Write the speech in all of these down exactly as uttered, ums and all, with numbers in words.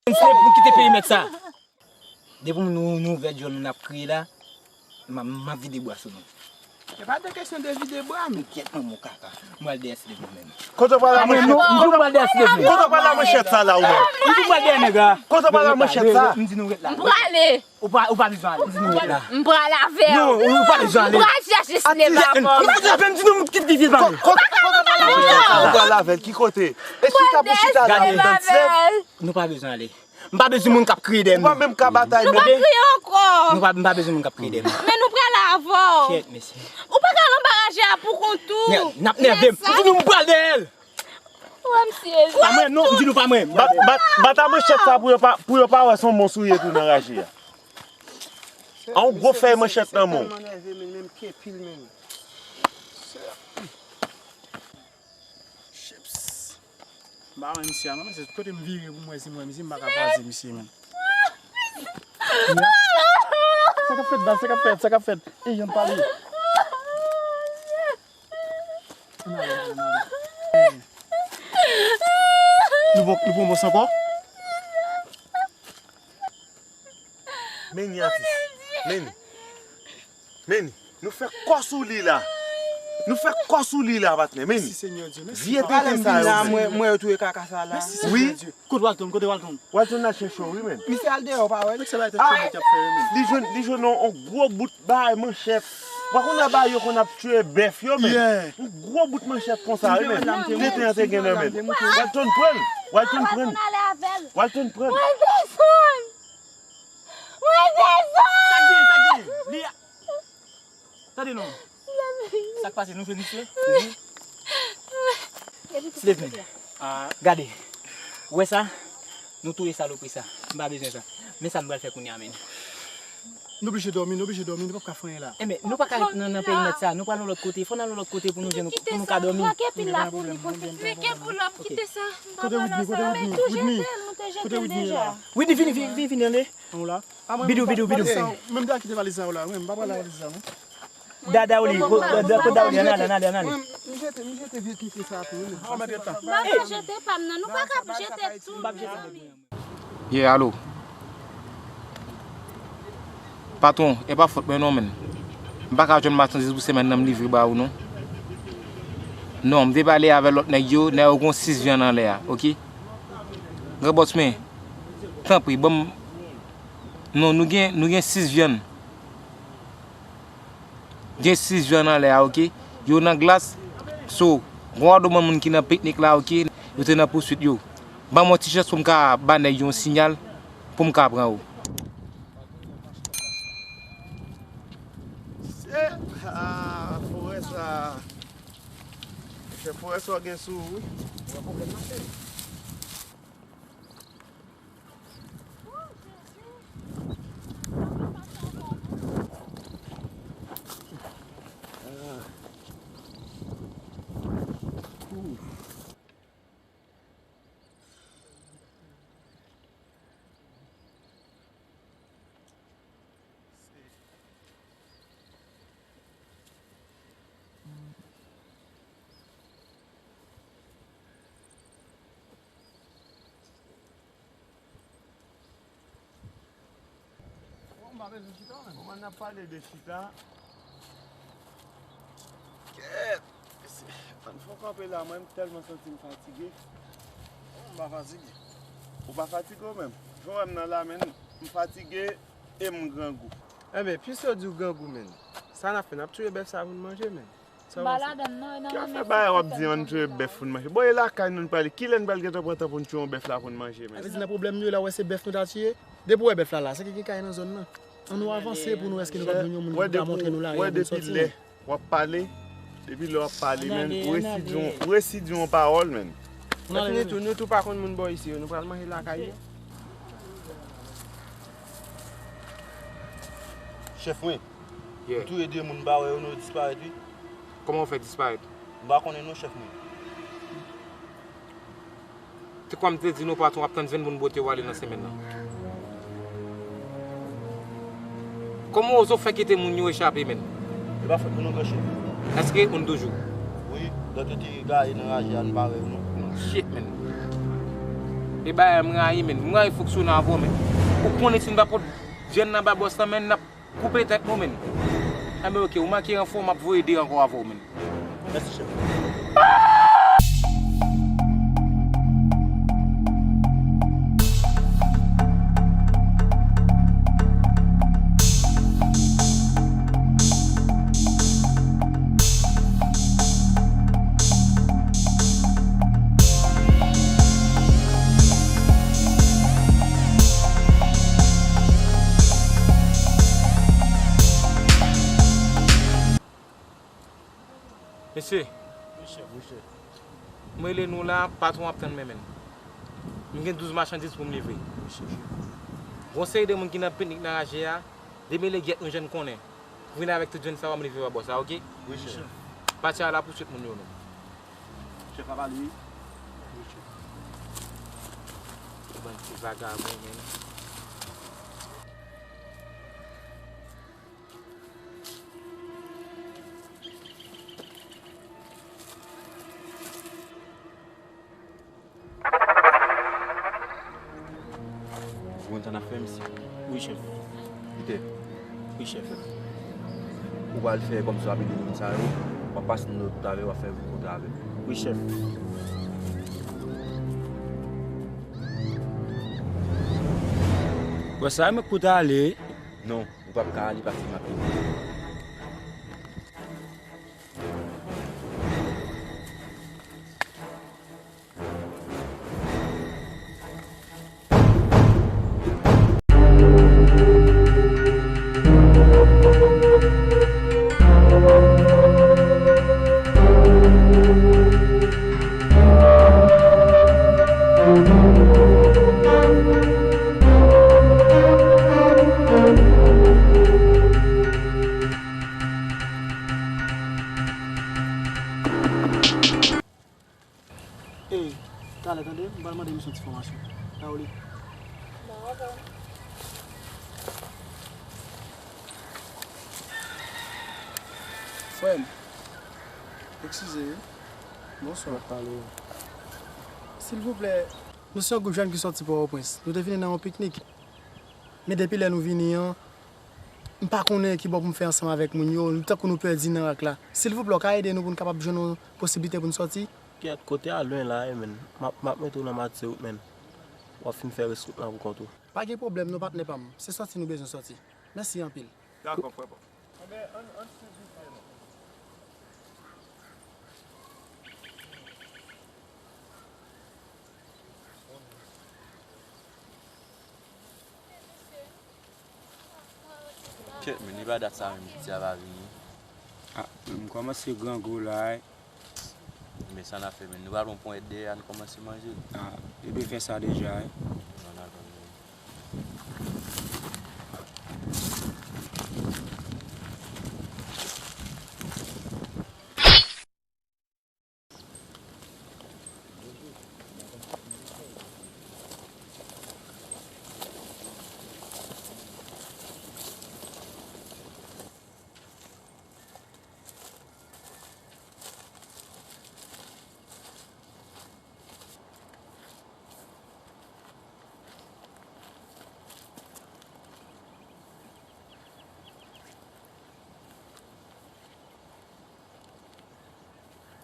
N se pou kite perimèt sa. Depi nou, nou ouvè djòl nou n ap kriye la, m a, m a vide bwa sou nou. E pa de kesyon de vide bwa, men. Kyèt manman w kaka. M pral dèyè S D V menm. Kote w pral la manchèt? M di w m pral dèyè S D V. Kote w pral la manchèt sa la ou menm? M di w m pral dèyè nèg la. Kote w pral la manchèt sa? M di nou ret la. M prale. Ou pa, ou pa bezwen ale. M di nou ret la. M pral avè w. Non, ou pa bezwen ale. M pral chèche sinema avè w. Ou pa bezwen avè m, di nou m kit vizit pa m. Kote, kote w pral la manchèt sa la? Ou pral avè l ki kote? E si w ta pou chita la, ou t ap sèt. Nou pa bezwen ale. M pa bezwen moun k ap kriye dèyè m. Ou pa menm ka batay menm. Nou pa kriye ankò. Nou pa, m pa bezwen moun k ap kriye dèyè m. Men nou pral avè w. Kyèt, mesye. Ou pa ka al anba raje a pou kont ou. N ap nève m. M di nou m pral dèyè l. Wè m sezi. Pa mwen, non, m di nou pa mwen. Bat, bat, bat a manchèt sa pou yo pa, pou yo pa wè se yon mons ou ye tou nan raje a. An yon gwo fèy manchèt nan men w. Tèlman nève, men menm kenpi l, men. Chips. M pa wè misye a non, men se kote m vire pou m wè si m wè misye, m pa ka kwaze misye, men. Sa k ap fèt, baz? Sa k ap fèt? Sa k ap fèt? Ey, ann pale. Ann ale, ann ale, ann ale. Nou pran, nou pran bòs ankò? Meni atis. Meni. Meni. Nou fè kò sou li la. Nou fè kò sou li la, patnè. Meni. Vye tenten sa yo, meni. Mwen, mwen yo touye kaka sa la. Wi. Kote Walton? Kote Walton? Walton al chèche w, wi, meni. Misye al deyò, pa wè l. Li jwenn, li jwenn yon, yon gwo bout bagay manchèt. Ou pa konn bagay yo konn ap tiye bèf yo, meni. Yon gwo bout manchèt konsa, wi, meni. Tenten an te gen nan men l. Walton pran l. Walton pran l. Walton pran l. Mwen desann! Mwen desann! Sa k gen? Sa k gen? Li a... Tande non. Sa k pase? Nou jwenn misye? Steven, gade. Ou wè sa? Nou touye salopri sa. M pa bezwen sa. Men sa nou pral fè kounye a, men. Nou blije dòmi, nou blije dòmi, nou p ap ka fè anyen la. Enben, nou pa ka ret nan, nan perimèt sa. Nou pral yon lòt kote. Fò n al yon lòt kote pou nou jwenn, pou nou ka dòmi. Men ke pou lòm, kite sa. Kote Whitney? Kote Whitney? Whitney, kote Whitney ye la? Whitney, vini, vini, vini, vini, ale. Bidou, bidou, bidou. Menm ta kite valiz sa yo la, wi, m pa pral la valiz sa, non. Dada ou li, ko-, ko-, ko-, Dada ou li, ann ale, ann ale, ann ale. Mwen, m jete, m jete vye kite sa tou, wi. M pa ka jete pa m nan, nou pa ka jete tou. Yeah, alo. Patwon, e pa fòt mwen non, menn. M pa ka jwenn machandiz pou semèn nan, m livre ba ou non. Non, m te pale avè lòt nèg yo, nèg yo gon sis vyann anlè a, oke? Gran bòs mwen, tanpri, ban m, non, nou gen, nou gen sis vyann. Gen sis vyann anlè a, oke? Yo nan glas. So, gon wadouman moun ki nan piknik la, oke? Yo te nan pouswit yo. Ban m yon ti chans pou m ka ba nèg yo yon siyal pou m ka pran yo. Se, ah, forè sa. Se forè sa w gen sou ou, wi. Bon, m pa bezwen chita, menm. Kòman n ap pale de chita? Kèt! Ann fè kanpe la, mwen, m tèlman santi m fatige. M pa fatige. Ou pa fatige ou menm? Jan w wè m nan la, menn, m fatige e m grangou. Enben, piske w di w grangou, menn, sa n ap fè? N ap touye bèf sa pou n manje, menn. Sa w panse? M pa ladann non, e nan men men sa. Ki afè bagay w ap di an, n touye bèf pou n manje? Bon, e lakay nou n prale. Kilè n pral gentan pran tan pou n touye yon bèf la pou n manje, menn? Sa vle di nan pwoblèm nou ye la, w wè se bèf nou ta touye? Depi w wè bèf la la, se ki gen kay nan zòn nan? Ann nou avanse pou nou wè èske nou ka jwenn yon moun ki ka montre nou lari pou n sòti, menn. W ap pale, depi lè w ap pale, menn, ou resi di yon, ou resi di yon pawòl, menn. Ann ale, nou tou, nou tou pa konn moun bò isi yo, nou pral manje lakay yo. Chèf mwen, yeah, m touye de moun, m pa wè yo non, yo disparèt, wi. Kòman w fè disparèt? M pa konnen non, chèf mwen. Te kwè m te di nou patwon ap tann venn pou n pote w ale nan semèn nan. Kòman w oze w fè kite moun yo echape, menn? E pa fòt nou non, gran chèf. Èske ou n toujou? Wi, lòt yo te gaye nan raje a, nou pa wè yo non. Shit, menn. E bagay m rayi, menn. M rayi fonksyonè avè w, menn. Ou konnen si n pa pot jèn nan ba bòs lan, menn, n ap koupe tèt nou, menn. Enben, oke, ou manke ranfò, m ap voye de ankò avè w, menn. Mèsi, chèf. Mesye, wi, chèf. Wi, chèf. M rele nou la, patwon ap tann mwen, menn. M gen douz machandiz pou m livre. Wi, chèf. Gon seri de moun ki nan piknik nan raje a, demele gyèt nou jwenn konnen. Pou vin avèk tout jèn sa yo, m livre ba bòs la, oke? Wi, chèf. Pati a la pou tout moun yo, menn. Chèf, ap ale, wi. Wi, chèf. Bann ti vagabon, menn. Ou konn sa n ap fè, mesye? Wi, chèf. Kite. Wi, chèf. Ou pral fè kòmsi w ap ede moun sa yo, w ap pase nan lòt avè, w ap fè kontra avè. Wi, chèf. Bòs la, mwen kout ale. Non, ou p ap ka ale paske m ap ede. Ey, talè, tande, m pral mande misye yon ti fòmasyon. Paoli. Frè m, eskize wi. Bonswa. Silvouplè, nou se yon gwoup jèn ki sòti Pòtoprens. Nou te vini nan yon piknik. Men depi lè nou vini an, m pa konnen ki bò pou m fè ansanm avèk moun yo, tankou nou pèdi nan rak la. Silvouplè, w ka ede nou pou n kapab jwenn yon posiblite pou n sòti? Kèt, kote a lwen la wi, menn. M ap, m ap mete w nan Matiwout, menn. W ap fin fè rès wout lan pou kont ou. Pa gen pwoblèm non, patnè pa m. Se sòti nou bezwen sòti. Mèsi anpil. Dakò, frè pa m. Enben, ann, ann silvouplè non. Kèt, men li pa dat sa menm, piti a pa vini. Ah, m kòmanse grangou la wi. Men sa n ap fè, men nou pa pran ponyèt dèyè a, n kòmanse manje l. Ah, li te fè sa deja wi. Non, n a tann li.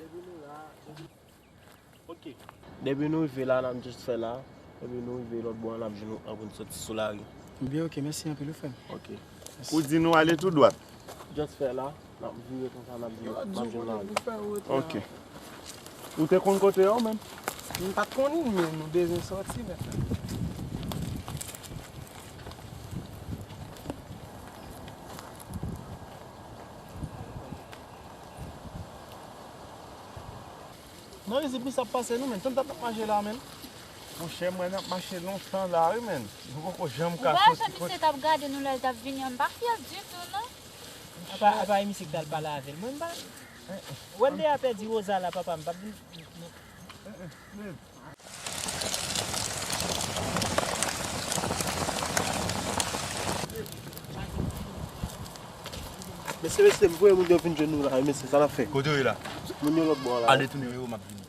Depi nou la, depi... Ok. Depi nou rive la, n ap just fè la. Depi nou rive lòt bò a, n ap jwenn wout lan pou n soti sou lari. Byen, ok, mèsi anpil, wi, frè m. Ok. Ou di nou ale tou dwat? Just fè la, n ap vire konsa, n ap jwenn, n ap jwenn lari. Ok. Ou te konn kote yo menm? M pa t konnen, men nou bezwen sòti, men. Non, izip misye ap pase nou, men. Tann, tann, tann, mache la, men. Monchè, mwen, n ap mache lontan la, wi, men. Nou poko janm ka soti kote. Ou pa wè jan misye t ap gade nou lè l t ap vini an, m pa fyè l ditou, non. Apa, apa e misye ki t al pale avè l. Mwen, m pa. Ou wè m deja pèdi Rosa la, papa, m p ap vin. Mesye, mesye, m voye moun yo vin jwenn nou la, mesye, sa n ap fè? Kote yo ye la? Moun yo lòt bò la. Ale tounen yo, m ap vini.